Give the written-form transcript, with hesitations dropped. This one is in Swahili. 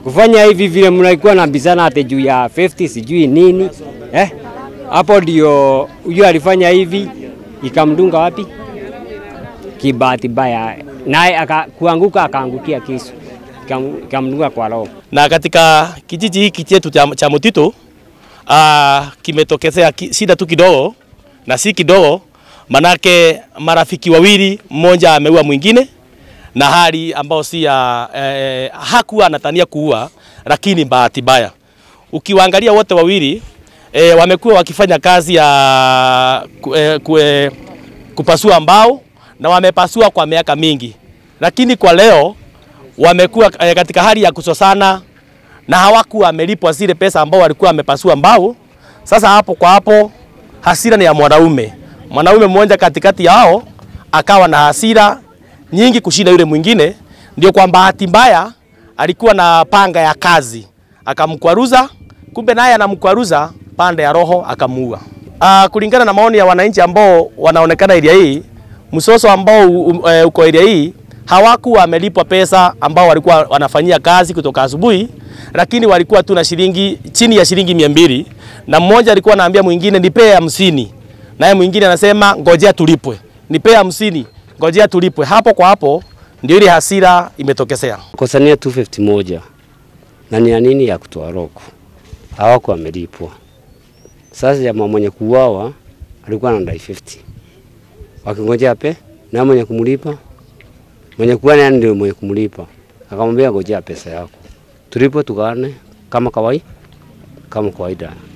Kufanya hivi vile mnaikuwa na bizana ate juu ya 50 sijui nini. Hapo ndio huyo alifanya hivi ikamdunga wapi? Kibahati mbaya. Naye akaanguka akaangukia kisu. Ikamdunga kwa roho. Na katika kijiji hiki chetu cha Mutito kimetokezea shida tu kidogo na si kidogo, manake marafiki wawili, mmoja ameua mwingine na hali ambao si ya hakuwa anatania kuua, lakini bahati mbaya ukiwaangalia wote wawili wamekuwa wakifanya kazi ya kupasua mbao na wamepasua kwa miaka mingi, lakini kwa leo wamekuwa katika hali ya kusosana na hawakuwa wamelipwa zile pesa ambao walikuwa wamepasua mbao. Sasa hapo kwa hapo hasira ni ya mwanaume. Mwanaume mmoja katikati yao akawa na hasira nyingi kushinda yule mwingine, ndio kwa bahati mbaya alikuwa na panga ya kazi akamkwaruza, kumbe naye anamkwaruza pande ya roho akamuua. Kulingana na maoni ya wananchi ambao wanaonekana area hii, msoso ambao uko area hii, hawakuwa wamelipwa pesa ambao walikuwa wanafanyia kazi kutoka asubuhi, lakini walikuwa tu na shilingi chini ya shilingi 200, na mmoja alikuwa anaambia mwingine nipe 50, naye mwingine anasema ngojea tulipwe, nipe 50, ngojea tulipwe. Hapo kwa hapo ndio ile hasira imetokezea. Kosania 251 na ni nini ya kutoa roko. Hawakuwa wamelipwa. Sasa jamaa mwenye kuuawa alikuwa anadai 50. Wakingojea pe na mwenye kumlipa, mwenye kuwa ndio mwenye kumlipa. Akamwambia ngojea pesa yako. Tulipo tukaane kama kawaida, kama kawaida.